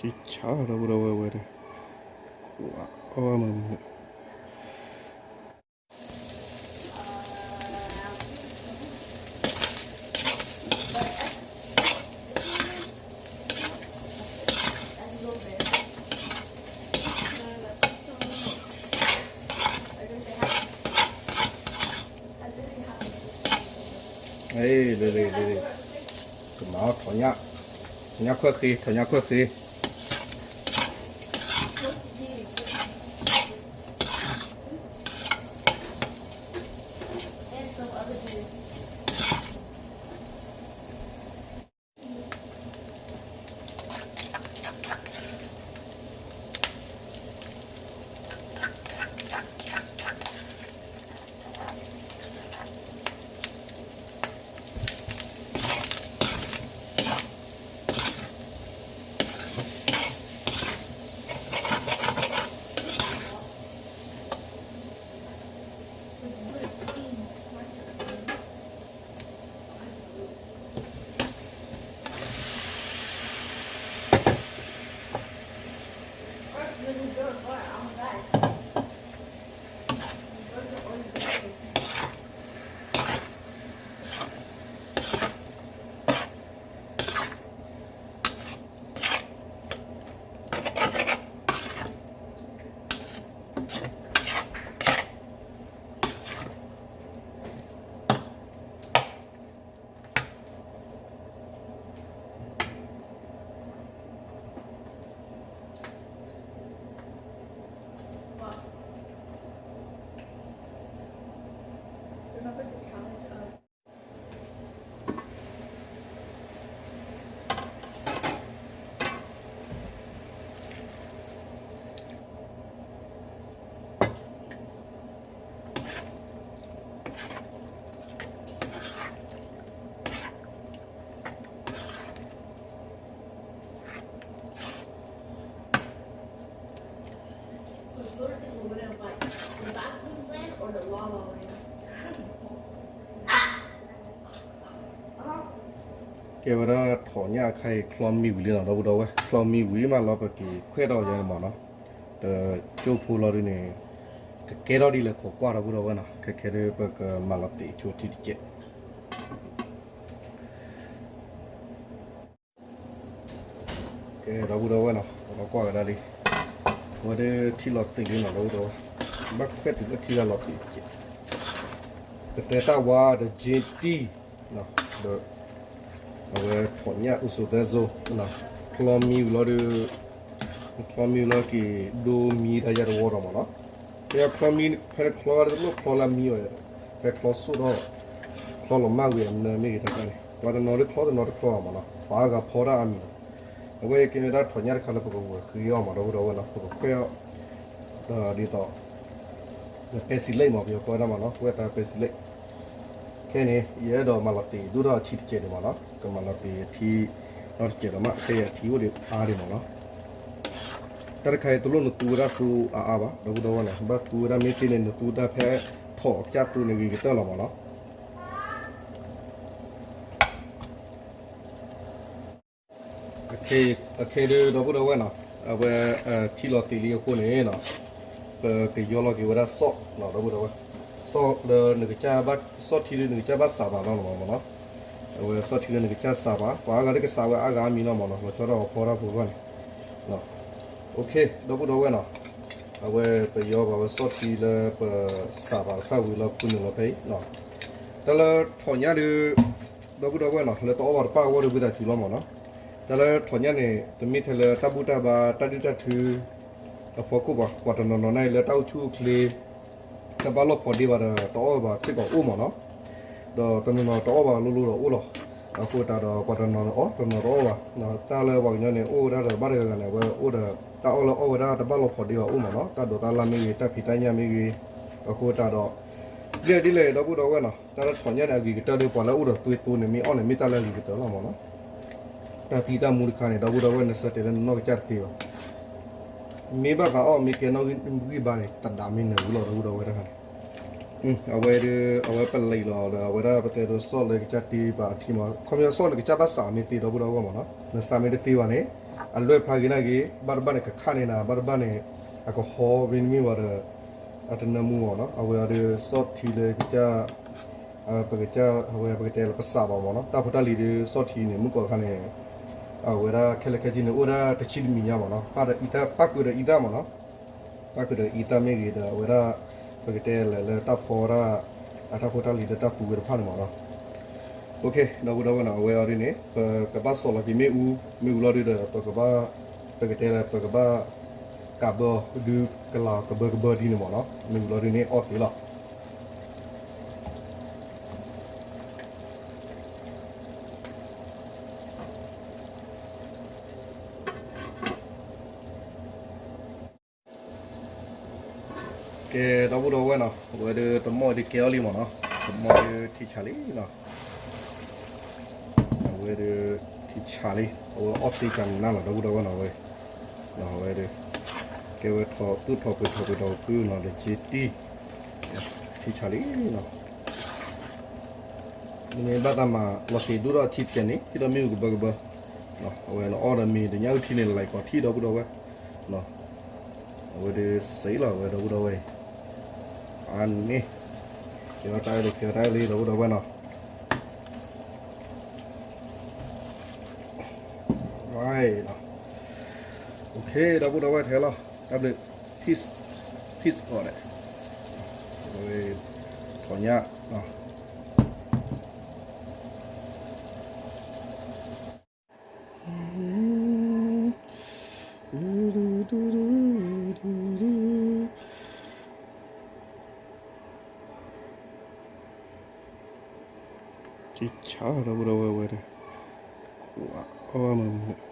က့ၤဆါဒီပုၢ်ဒီဝဲၢ်ဝဲဒီး, အီၣ်ဘၣ်မုာ်မုာ် လၢလၢလၢလၢ, ကမၤအီၣ်ထီၣ်ညၣ်, ထီၣ်ညၣ်ခွဲၣ်ဃ့, ထီၣ်ညၣ်ခွဲၣ်ဃ့. ကဲဝဲဒၣ်ထီၣ်ညၣ်အခါအံၤ ချီမံဝံၤလံနီၤ ဒီပုၢ်ဒီဝဲၢ်, ချီမံဝံၤမးလီၤ ပက့ၤခွဲးထီၣ်ယၤန့ၣ်မးနီၤ, ဒီးကၠိဖိလီၤဒုန့ၣ် ကကဲထီၣ်ဒ်လဲၣ်ခိးကွၢ် ဒီပုၢ်ဒီဝဲၢ်နီၤ, ခဲခဲဒုးပကမၤလီၤတံၢ်ဆိထံတကဲး. ကဲ ဒီပုၢ်ဒီဝဲၢ်နီၤ, ပလီၤကွၢ်ကဒါလံ, အဝဲဒၣ်ထံလီၤတံၢ်လံနီၤ ဒီပုၢ်ဒီဝဲၢ်, ဘၣ်ခွဲးတုၤလၢထံဂၤလီၤတံၢ်တကဲး, ပတဲတၢ်ဝါဒီးကၠ့တံၢ်, ဒီး အဝဲထီၣ်ညၣ်အူစိသဲစိ, ချီမံဝံၤလီၤဒီး, ချီမံဝံၤလီၤက့ၤဒိမံတၢ်ယဲၢ်တဝီဒီးမးနီၤ, ဖဲချီမံ ဖဲချီတလိၣ်ချီလၢမံအီၤ, ဖဲချီစိၣ်ထီၣ်, ချီလီၤမၢ်ဝံၤအနၢမ့ၢ်ဂ့ၤတၢ်န့ၣ် ပှၤတနီၤလၢချီတနီၤတချီဘၣ်မးနီၤ, ပှၤအါဂၤဖီတၢ်အါမံၤလီၤ. အဝဲကဲဝဲဒၣ်ထီၣ်ညၣ်တခါလၢပကဝဲၤဃ့အီၤမး ဒီပုၢ်ဒီဝဲၢ်နီၤ, ပကခွဲးအီၤ ဒီးဒ်သိး ပဲစံးလ့ၣ်မး ပယီၤကိးဝဲဒၣ်မးနီၤ, ဝဲသးပဲစံးလ့ၣ်. ခဲန့ၣ် ယအဲၣ်ဒိးမၤလီၤတံၢ်ဒိၣ်ထီၣ်အထံတကဲးဒံးမးနီၤ, ကမၤလီၤတံၢ်အထံနီတကဲးဒီးမး ခဲအံၤအထံအိၣ်ဒံးအါဒံးမးနီၤ. တၢ်တခါအံၤတလိၣ်နသူဝဲဒၣ်သူအါအါဘၣ် ဒီပုၢ်ဒီဝဲၢ်နီၤ, ဘၣ်သူဝဲဒၣ်မ့ၢ်သ့န့ၣ် နသူဒၣ်ဖဲထီၣ်အကစၢ်သူန့ၣ်ဂ့ၤကတၢၢ်လီၤမးနီၤ. အခဲဒုး ဒီပုၢ်ဒီဝဲၢ်နီၤ, အဝဲ ထံလီၤတံၢ်လံအဃိန့ၣ်နီၤ, ပကယီလီၤက့ၤဝဲဒၣ်စီၣ်နီၤ ဒီပုၢ်ဒီဝဲၢ်, စီၣ်လၢနကစၢ်ဘၣ် စီၣ်ထံလၢနကစၢ်ဘၣ်စးဘၣ်လီၤမးနီၤ, အဝဲစီၣ်ထံလၢနကစၢ်စးဘၣ် ပှၤအါဂၤလၢကစးဝဲအါဂၤအါမံၤလီၤမးနီၤ, လီၤဆီဒၣ်အီၤဖီတၢ်ဖိတဖၣ်န့ၣ် ဒီပုၢ်ဒီဝဲၢ်နီၤ, အဝဲပယီဘၣ်ဝဲစီၣ်ထံလၢပစးဘၣ်တဖၣ်ဝံၤလီၤဖုနုာ်လီၤဖဲအံၤ, တၢ်လၢထီၣ်ညၣ်ဒုး ဒီပုၢ်ဒီဝဲၢ်နီၤ လၢတအီၣ်ဘၣ်တပၣ်အဂီၢ်ဒီးဝံသးစူၤလီၤမးနီၤ, တၢ်လၢထီၣ်ညၣ်န့ၣ် တမ့ၢ်ထဲလၢတၢ်ဘူၣ်တၢ်ဘါတၢ်ဒုၣ်တၢ်ထု အဖီခိၣ်ဘၣ်, ပှၤတနီၤနီၤန့ၣ်လၢတၢ်အိၣ်ဆူၣ်အိၣ်ချ့ တၢ်ဘၣ်လီၢ်ဖိးဒ့ဘၣ်ဒီး တအီၣ်ဘၣ်စ့ၢ်ကီးအိၣ်မးနီၤ, ဒီးတနီၤနီၤတအီၣ်ဘၣ်လိၤလိၤဒီးအိၣ်လီၤ, အဃိသတးဒီးပှၤတနီၤအီၣ်တနီၤတအီၣ်ဘၣ်, တၢ်လၢပှၤကညီန့ၣ်အိၣ်ဝဲဒၣ်ဒီးဘၣ်တဂၤဂၤန့ၣ် အဝဲအိၣ်ဒီးတၢ်အီၣ်လၢအီၣ်ဝဲဒၣ်တၢ်ဘၣ်လီၢ်ဖိးဒ့ဘၣ်အိၣ်မးနီၤ, တၢ်ဒိးတၢ်လၢ်မ့ၢ်ဂ့ၤ တၢ်ဖံးတၢ်ညၣ်မ့ၢ်ဂ့ၤ, အဃိသတးဒီး ဒ်လဲၣ်ဒ်လဲၣ် ဒီပုၢ်ဒီဝဲၢ်နီၤ, တၢ်လၢထီၣ်ညၣ်န့ၣ် အဂ့ၤကတၢၢ်ဒီး ပှၤလၢအိၣ်ဒီးသွံၣ်သိန့ၣ် မ့ၢ်အီၣ်န့ၣ် မ့ၢ်တၢ်လၢအဂ့ၤကတၢၢ်လီၤမးနီၤ, တၢ်သံတၢ်မူတခါန့ၣ် ဒီပုၢ်ဒီဝဲၢ် နဆၢတဲာ်လၢနနီၢ်ကစၢ်တသ့ဘၣ်, မ့ၢ်ဘၣ်သးအီၣ်မ့ၢ်ကဲနီၣ်ဂံၢ်ဘါန့ၣ် တဒါမ့ၢ်နၢၤဝံၤလီၤ ဒီပုၢ်ဒီဝဲၢ်တခါန့ၣ်, အဝဲဒၣ် အဝဲပလံာ်လီၤဒီး အဝဲဒၣ်ပတဲဒိးစီၣ်လၢကစၢ်တ့ဘၣ်အထံမး, ခီပညီစီၣ်နကစၢ်ဘၣ်စးမ့ၢ်သ့ ဒီပုၢ်ဒီဝဲၢ်မးနီၤ, နစးမ့ၢ်တသ့ဘၣ်န့ၣ် အလွဲၢ်ဖျါဂ့ၤန့ၣ်ဂ့ၤ ဘၣ်တဘၣ်န့ၣ် ကခးန့ၢ်နၤ ဘၣ်တဘၣ်န့ၣ် အကဟီမ့တမ့ၢ်ဝဲဒီး အတနၢမူမ့ၢ်နီၤ. အဝဲအီၤဒီး ဆီၣ်ထံလၢကစၢ် ပကစၢ် အဝဲပကတဲလၢပစးဘၣ်မ့ၢ်နီၤ. တၢ်ဖိတၢ်လံၤဒီး ဆီၣ်ထံန့ၣ် မုၢ်ကီၢ်ခါန့ၣ် အဝဲဒၣ်ခဲလၢာ်ခဲဆ့န့ၣ် အိၣ်ဝဲဒၣ်တဆံတမံၤညါမ့ၢ်နီၤ. ပၣ်ဃုာ်ဒီးအံသၣ်မ့ၢ်နီၤ. ပၣ်ဃုာ်ဒီးအံသၣ်မ့ၢ်ဂ့ၤဒီး အဝဲဒၣ် ပကတဲလၢ လၢတၢ်ဖီဒၣ် အတၢ်ဖိတၢ်လံၤလၢတၢ်သူဝဲတဖၣ်န့ၣ်မ့ၢ်နီၤ. ဒီပုၢ်ဒီဝဲၢ်နီၤ အဝဲအီၤဒ်န့ၣ် ပကဘၣ်စီၣ်လီၤက့ၤမ့ၣ်အူ, မ့ၣ်အူလီၤဒုဒီး ပကဘၣ် ပကတဲလၢ ပကဘၣ်ကးဘၢအီၤ ဒုကလၤကဘၢကဘၢဒ်န့ၣ်မ့ၢ်နီၤ. မ့ၣ်အူလီၤဒုန့ၣ်အီၣ်သ့လီၤ. ကဲ ဒီပုၢ်ဒီဝဲၢ်နီၤ အဝဲဒီးတမီၢ်ဒုးကဲအီၤလံမ့ၢ်နီၤ. တမီၢ်ဒုးထံဆးလံနီၤ. အဝဲဒီး ထံဆးလံ အဝဲအီၣ်သ့ကန့ၣ်လီၤ ဒီပုၢ်ဒီဝဲၢ်နီၤ အဝဲ အဝဲဒီး ကဲဝဲထီၣ်သူၣ်ထီၣ်ပှ့ၤထီၣ်ပှ့ၤထီၣ်ကုနီၤ ဒီးက့တံၢ် ထံဆးလံနီၤ. မ့ၢ်ဘၣ်တၢ်မၤလီၤစ့ၤဒိၣ်ထီၣ်ထံတစဲးန့ၣ် ဟ့ၣ်ဒီးမ့ၣ်အူကဘၢကဘၢ အဝဲနအီၣ်ဒီးမ့ၤတညၣ်အုၣ်ထံန့ၣ် လၢ်လၢ်ကီးထံ ဒီပုၢ်ဒီဝဲၢ် အဝဲဒီးစ့လီၤ အဝဲဒီပုၢ်ဒီဝဲၢ်အံၤ အန့ၣ် ကဲဝဲတၢ်အဲၣ်လံ ကဲဝဲတၢ်အဲၣ်လံ ဒီပုၢ်ဒီဝဲၢ်နီၤ. ဒီပုၢ်ဒီဝဲၢ်ထဲလီၤ တၢ်ဘျုး peace peace ကီးဒဲး ထီၣ်ညၣ် ကဆါဒီပုၢ်ဒီဝဲၢ်ဝဲဒီး အီၣ်မ့ၢ်